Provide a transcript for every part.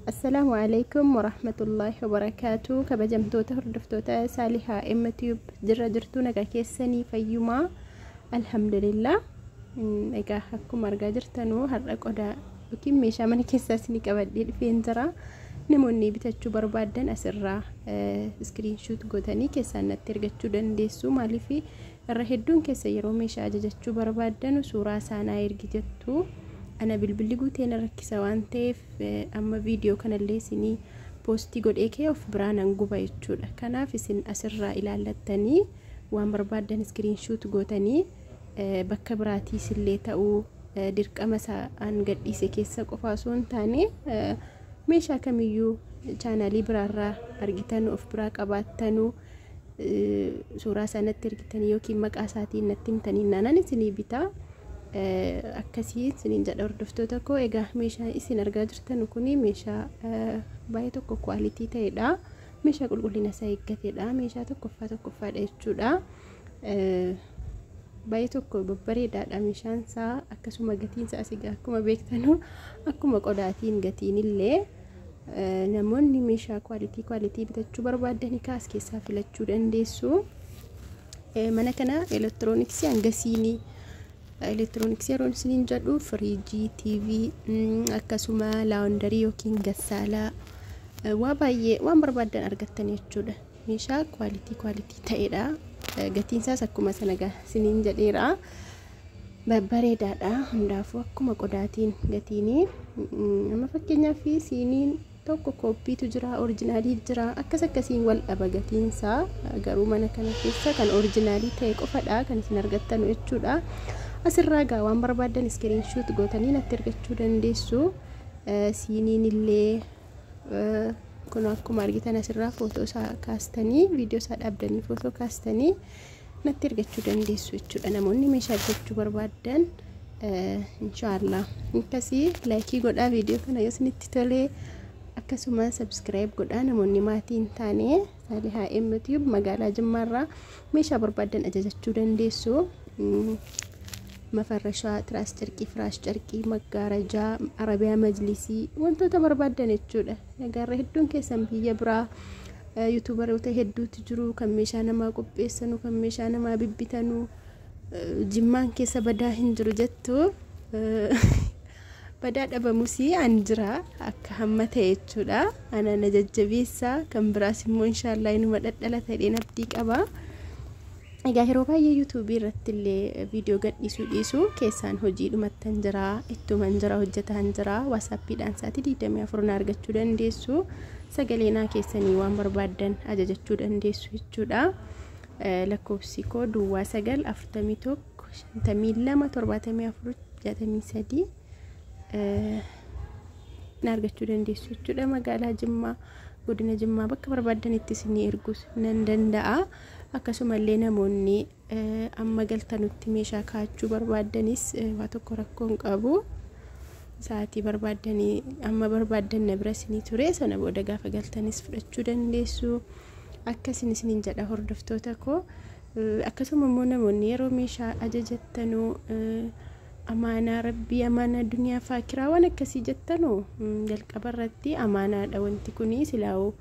Assalaamu alaikum warahmatullaahi wabarakaatu. Kabajamtoota hordoftoota Saalihaa M Tube, jirra jirtuu? Nagaa keessanii? Fayyumaa? Alhamdulillah. Egaa akkuma argaa jirtanuu har'a qodaa yookiin meeshaa mana keessaa isinii qabadhee dhufeen jira. Namoonni bitachuu barbaaddan asirraa screenshot gootanii keessaan natti ergachuu dandeessu. Maaliif irra hedduun keessa yeroo meeshaa ajajachuu barbaaddan suuraa isaanaa ergi jettu. Ana bilbilli guutee na rakkisa waan ta'eef amma viidiyoo kanallee isinii post godhee kee of biraa nan guba jechuudha. Kanaaf isin asirraa ilaallattanii waan barbaaddan screenshot gootanii bakka biraatiis illee ta'uu, dirqama isaan gadhiise keessa qofa osoo hin taane, meeshaa kamiyyuu chaanaalii biraarraa argitan of biraa qabaattanuu suuraa isaa natti ergitanii yookiin maqaa isaatiin natti himtanii naanaan isinii bitaa. Akkasii isiniin jedha, hordoftoota koo. Egaa meeshaa isin argaa jirtan kun meeshaa baay'ee tokko quality ta'edha. Meeshaa qulqullina isaa eeggatedha. Meeshaa tokkoffaa tokkoffaadha jechuudha. Baay'ee tokko babbareedaadha meeshaan isaa. Akkasuma gatiin isaa egaa akkuma beektanu akkuma qodaatiin gatiin illee. Namoonni meeshaa quality quality bitachuu barbaadan kaas keessaa filachuu dandeessu. Mana kana elektirooniksii hangasiinii, elektirooniksii yeroo isiniin jedhu firiijii, TV, akkasuma laundry yookiin gassaalaa, waa baay'ee waan barbaadan argattan jechuudha. Meeshaa quality quality ta'edha. Gatiin isaas akkuma sana isiniin jedheera. Babbareedaadha. Hundaafuu akkuma qodaatiin gatiinii. Amma fakkeenyaaf siiniin tokko kooppiitu jira, original jira, akkas akkasiin wal dhaba gatiinsaa. Garuu mana kana keessa kan original ta'e qofadha kan isin argattan jechuudha. Asirraa gaa waan barbaaddan screenshot gootanii natti ergachuu dandeessu. Siiniin illee kun akkuma argitan asirraa footoo isaa kaastanii, viidiyoo isaa dhaabdanii footoo kaastanii natti ergachuu dandeessu jechuudha. Namoonni meeshaa bitachuu barbaaddan, inshaallah, akkasii like godhaa viidiyoo kana yoo isinitti tolee, akkasuma subscribe godhaa namoonni maatii hin taane. Saalihaa M Tube, magaalaa Jimmaarraa meeshaa barbaaddan ajajachuu dandeessu. Mafarrashaa, tiraas carqii, firaash carqii, maggaarajaa, arabiyaa majlisii, wantoota barbaaddan jechuudha. Egaa hedduun keessan biyya biraa youtuberoota hedduutu jiru kan meeshaa namaa qopheessanu, kan meeshaa namaa bibbitanu. Jimmaan keessa badaa hin jiru jettu, badaa dhabamus an jira akka hamma ta'e jechuudha. Ana na jajjabeessa, kan biraas immoo inshaallah inuma dhadhalata jedheen abdii qaba. Egaa yeroo baay'ee YouTube irratti illee viidiyoo gadhiisuu dhiisu keessaan hojii dhumattan jira, ittuman jira, hojjetaan jira. WhatsAppiidhaan sa'aatii 24 na argachuu dandeessu. Sagalee naa keessanii waan barbaaddan ajajachuu dandeessu jechuudha. Lakkoofsi koo 09 41 52 74 63 na argachuu dandeessu jechuudha. Magaalaa Jimmaa, godina Jimmaa bakka barbaaddanitti isinii erguus nan danda'a. Akkasumallee namoonni amma galtanutti meeshaa kaa'achuu barbaaddanis waa tokko rakkoo hin qabu. Sa'aatii barbaaddanii amma barbaaddan na bira isinii ture, sana booda gaafa galtanis fudhachuu dandeessu. Akkasin isiniin jedha, hordoftoota koo. Akkasuma immoo namoonni yeroo meeshaa ajajattanuu amaanaa rabbii, amaanaa duniyaa faakiraa waan akkasii jettanuu, jalqaba irratti amaanaadha wanti kuni. Silaa'uu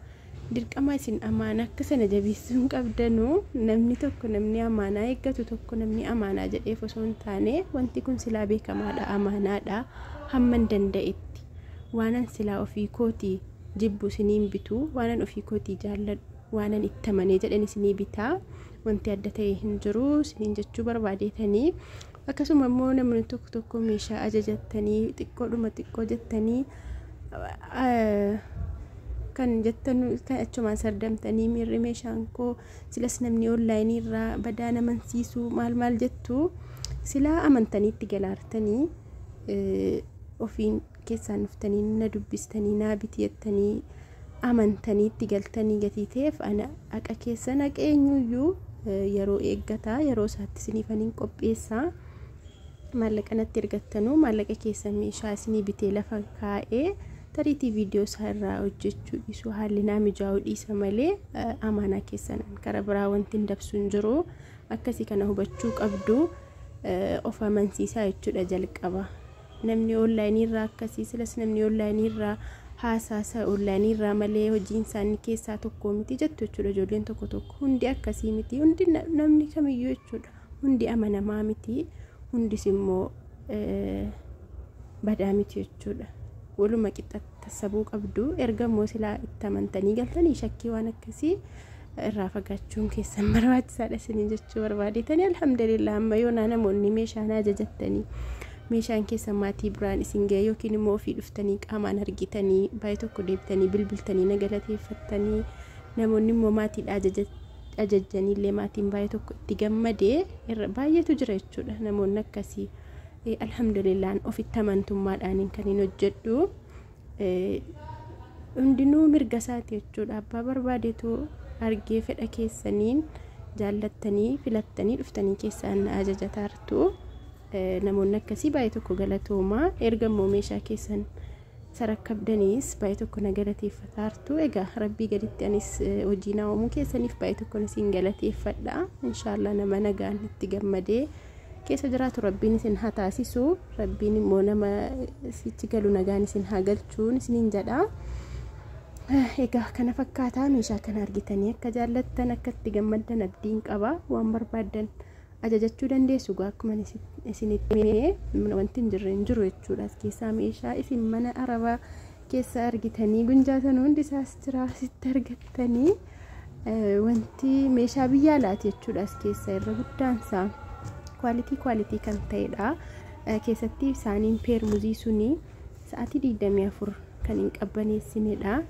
dirqama isin amaanaa akka sana jabeessuu hin qabdanuu. Namni tokko, namni amaanaa eeggatu tokko, namni amaanaa jedheef osoo hin taane, wanti kun silaa beekamaadha, amaanaadha. Hamman danda'etti waanan silaa ofii kootii jibbu isiniin bitu, waanan ofii kootii jaalladhu, waanan itti amanee jedhan isinii bitaa. Wanti adda ta'e hin jiru isiniin jechuu barbaadeetanii. Akkasuma immoo namni tokko tokko meeshaa ajajattanii xiqqoodhuma xiqqoo jettanii kan jettan kan achumaan sardamtanii, miirri meeshaan koo silas namni online irraa badaa namansiisuu maal maal jettu, silaa amantaniitti galaartanii ofiin keessaan dhuftanii na dubbistanii naa biti jettanii amantaniitti galtanii gatii ta'eef, ana haqa keessan, haqa eenyuyyuu yeroo eeggataa, yeroo isaatti isiniifaniin qopheessaa. Maallaqa natti ergattanuu maallaqa keessan meeshaa isinii bitee lafa kaa'ee tariitii viidiyoo isaa irraa hojjechuu dhiisuu, haalli naa mijaa'uu dhiisa malee, amaanaa keessan karaa biraa wanti hin dabsu hin jiru. Akkasii kana hubachuu qabdu. Of amansiisaa jechuudha jalqaba. Namni online irraa akkasii silas namni online irraa Haasaasa onlaayinii irraa malee hojiin isaanii keessaa tokko miti jettu jechuudha. Ijoolleen tokko tokko hundi akkasii miti, hundi namni kamiyyuu jechuudha. Hundi amanamaa miti, hundis immoo badaa miti jechuudha. Waluma qixa tassabuu qabdu. Erga immoo silaa itti amantanii galtanii shakkii waan akkasii irraa fagaachuun keessan barbaachisaadha isiniin jechuu barbaadetanii. Alhamdulillah, amma yoonaa namoonni meeshaan ajajattanii meeshaan keessan maatii biraan isin ga'e yookiin immoo ofii dhuftanii qaamaan argitanii baay'ee tokko deebitanii bilbiltanii na galateeffattanii, namoonni immoo maatiidha ajajjanii illee maatiin baay'ee tokko itti gammadee baay'eetu jira jechuudha. Namoonni akkasii, alhamdulillaan, ofitti amantummaadhaan kan hin hojjedhu. Hundinuu mirga isaati jechuudha. Abbaa barbaadetu argee fedha keessaniin jaallattanii filattanii dhuftanii keessaan ajajataartu. Namoonni akkasii baay'ee tokko galatoomaa. Erga immoo meeshaa keessan sarakkabdaniis baay'ee tokko na galateeffataartu. Egaa Rabbii gaditti anis hojii naa uumuu keessaniif baay'ee tokko isin galateeffadha. Inshaallah, nama nagaan itti gammadee keessa jiraatu Rabbiin isin haa taasisu. Rabbiin immoo nama sichi galu nagaan isin haa galchuun isiniin jedha. Egaa kana fakkaataa. Meeshaa kana argitanii akka jaallattan, akka itti gammaddan abdiin qaba. Waan barbaaddan ajajachuu dandeessu. Gaa akkuma isinitti hime, wanti hin jirre hin jiru jechuudha. As keessaa meeshaa isin mana Arabaa keessa argitanii gunjaatan hundi isaas jira, asitti argattanii. Wanti meeshaa biyya alaati jechuudha. As keessa irra guddaansaa quality quality kan ta'edha. Keessatti isaaniin peermuzii suni sa'aatii 24 kan hin qabbaneessinedha.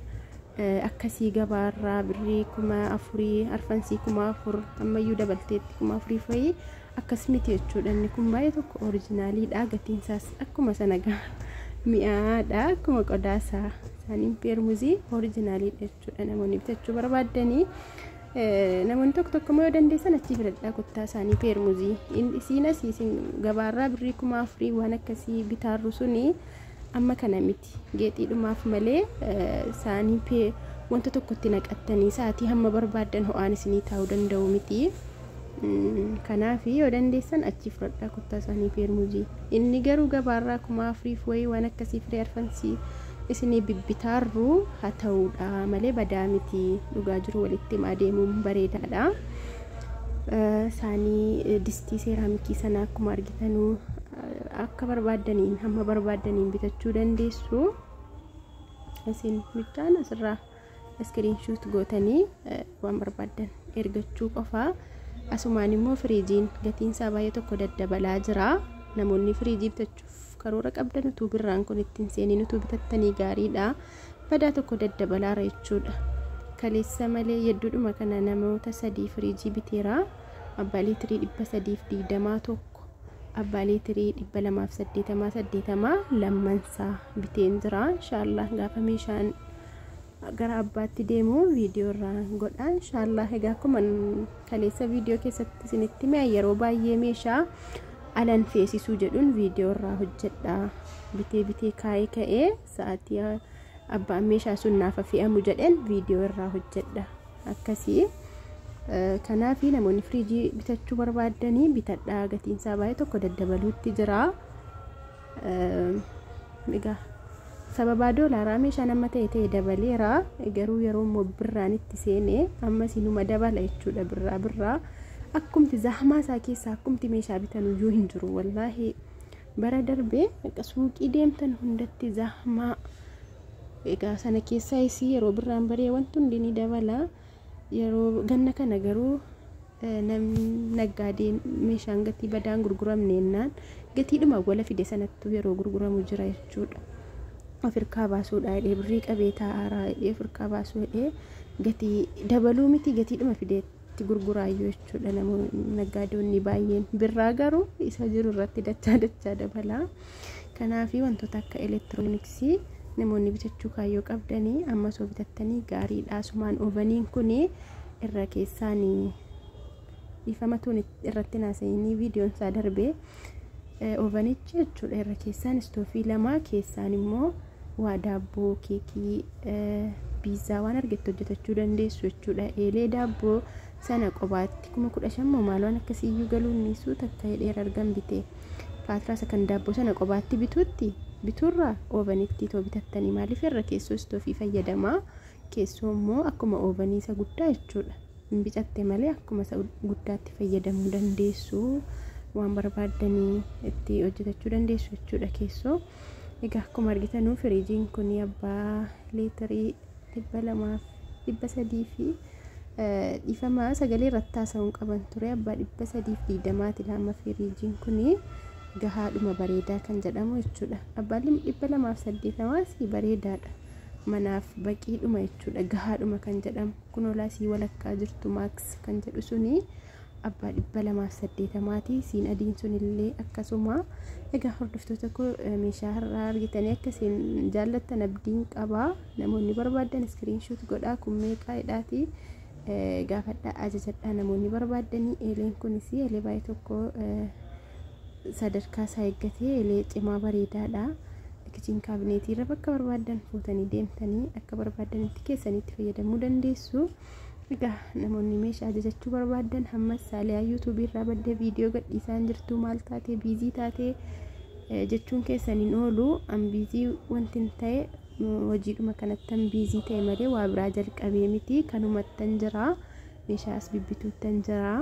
Akkasii gabaarraa birrii 4000, arfansii 4000, ammayyuu dabalteetti 4000 fa'i akkas miti jechuudha. Inni kun baay'ee tokko originaliidha. Gatiin isaas akkuma sana mi'aadha. Akkuma qodaasaa isaaniin peermuzii originaliidha jechuudha. Namoonni bitachuu barbaaddanii, namoonni tokko tokko immoo yoo dandeessan achii filadhaa kottaa isaanii peermuzii. Isiin asii isin gabaarraa birrii 4000 waan akkasii bitaarru suni amma kana miti, geexiidhumaaf malee isaanii wanta tokkotti naqattanii sa'aatii hamma barbaaddan ho'aan isinii taa'uu danda'u miti. Kanaaf yoo dandeessan achii fudhadhaa kottaa isaanii peermuzii. Inni garuu gabaarraa 4000f wayii waan akkasii firee arfansii isinii bibbitaarru haa ta'uudha malee badaa miti. Dhugaa jiru walitti himaa deemuun bareedaadha. Isaanii distii seeraamikii sana akkuma argitanuu akka barbaaddaniin hamma barbaaddaniin bitachuu dandeessu. Isin bichaan asirraa screenshot gootanii waan barbaaddan ergachuu qofaa. Asumaan immoo firiijiin gatiin isaa baay'ee tokko daddabalaa jira. Namoonni firiijii bitachuuf karoora qabdan utuu birraan kun ittiin seeniin utuu bitattanii gaariidha. Badaa tokko daddabalaara jechuudha. Kaleessa malee yedduudhuma kana namoota sadii firiijii biteera. Abbaa liitirii 320 tokko, abbaa liitirii 280 80 lammansaa biteen jira. Inshaallah, gaafa meeshaan gara abbaatti deemu viidiyoo irraa godha, inshaallah. Egaa akkuma kaleessa viidiyoo keessatti isinitti hime, yeroo baay'ee meeshaa alan feesisuu jedhuun viidiyoo irraa hojjedha. Bitee bitee kaa'ee ka'ee sa'aatii abbaan meeshaa sun naaf fe'amu jedheen viidiyoo irraa hojjedha akkasii. Kanaaf namoonni firiijii bitachuu barbaaddanii bitadhaa, gatiinsaa baay'ee tokko daddabaluutti jira. Egaa sababaa doolaaraa meeshaan amma ta'e ta'e dabaleera. Garuu yeroo immoo birraan itti seene amma sinuma dabala jechuudha. Birraa birraa akkumti zahmaa isaa keessaa akkumti meeshaa bitanuyyuu hin jiru. Wallaahi, bara darbee suuqii deemtan hundatti zahmaa. Egaa sana keessaa isii yeroo birraan baree wanti hundi ni dabala. Yeroo ganna kana garuu namni naggaadeen meeshaan gatii badaan gurguramne jennaan gatiidhuma wala fide sanattuu yeroo gurguramu jira jechuudha. Of hirkaa baasuudha jedhee, birrii qabee taa'aaraa jedhee, of hirkaa baasuu jedhee gatii dabaluu miti, gatiidhuma fideetti gurguraayyuu jechuudha namoonni naggaadonni baay'een. Birraa garuu isa jiru irratti dachaa dachaa dabala. Kanaaf wantoota akka elektirooniksii namoonni bitachuu kaayyoo qabdanii amma osoo bitattanii gaariidha. Asumaan oovaniin kun irra keessaan, dhiifamatuun irratti naasa'inii, viidiyoon isaa darbee, oovanichi jechuudha irra keessaan istoofii lama, keessaan immoo waa daabboo, keekii, piizzaa waan argattu hojjetachuu dandeessu jechuudha. Eelee daabboo sana qobaatti 15,000 moo maal waan akkasiiyyuu galuun niisuu takka hidheera argan bite. Faatiraa isa kan daabboo sana qobaatti bituutti Bituurraa oovanitti itoo bitattanii maaliif irra keessoo istoofii fayyadamaa, keessoo immoo akkuma oovanii isa guddaa jechuudha. Hin bicatte malee akkuma isa guddaatti fayyadamuu dandeessu, waan barbaaddanii itti hojjetachuu dandeessu jechuudha keessoo. Egaa akkuma argitanuu firiijiin kun abbaa leetirii 200 fi 300 fi, dhiifama sagalee irratti haasa'uun qaban ture, abbaa 320ti lama. Firiijiin kun gahaadhuma, bareedaa kan jedhamu jechuudha. Abbaan 280s bareedaadha. Manaaf baqiidhuma jechuudha, gahaadhuma kan jedhamu. Kun olaasii walakkaa jirtu Maaks kan jedhu suni abbaa 280ti. Siin adiin sunillee akkasuma. Egaa hordoftoota koo, meeshaa har'aa argitanii akka isin jaallattan abdiin qabaa. Namoonni barbaadan screenshot godhaa, kun meeqaa jedhaati gaafadhaa, ajajadhaa namoonni barbaaddanii. Eeleen kunis eelee baay'ee tokko sadarkaa isaa eeggatee eelee cimaa bareedaadha. Kitchen cabinetii irra bakka barbaadan fuutanii deemtanii akka barbaadanitti keessanitti fayyadamuu dandeessu. Egaa namoonni meeshaa ajajachuu barbaadan, hammas Saaliyaa YouTubeii irraa baddee viidiyoo gadhiisaan jirtu, maal taatee busy taatee jechuun keessan hin oolu. An busy wanti hin ta'e hojiidhuma kanattan busy ta'e malee waa biraa jalqabee miti, kanumattan jira, meeshaa as bibbituuttan jira.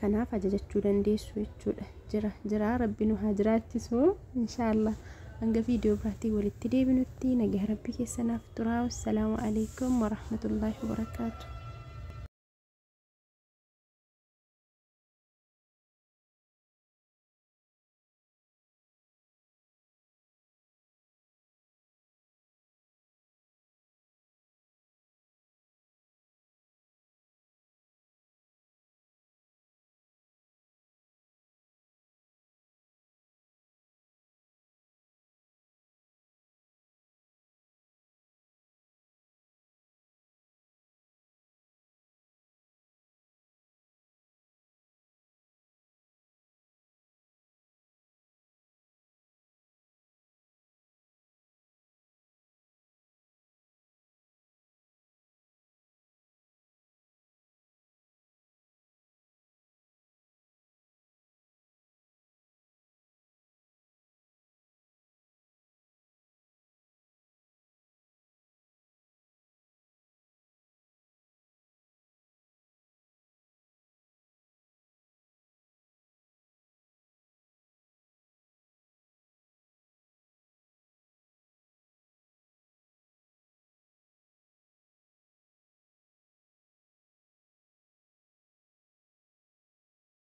Kanaaf ajajachuu dandeessu jechuudha. Jira jira, Rabbi nu haa jiraachisu inshaallah. Hanga viidiyoo biraatiin walitti deebinutti nagaa Rabbi keessanaaf turaa. Wassalaamu alaikum warahmatullaahi wabarakaatu.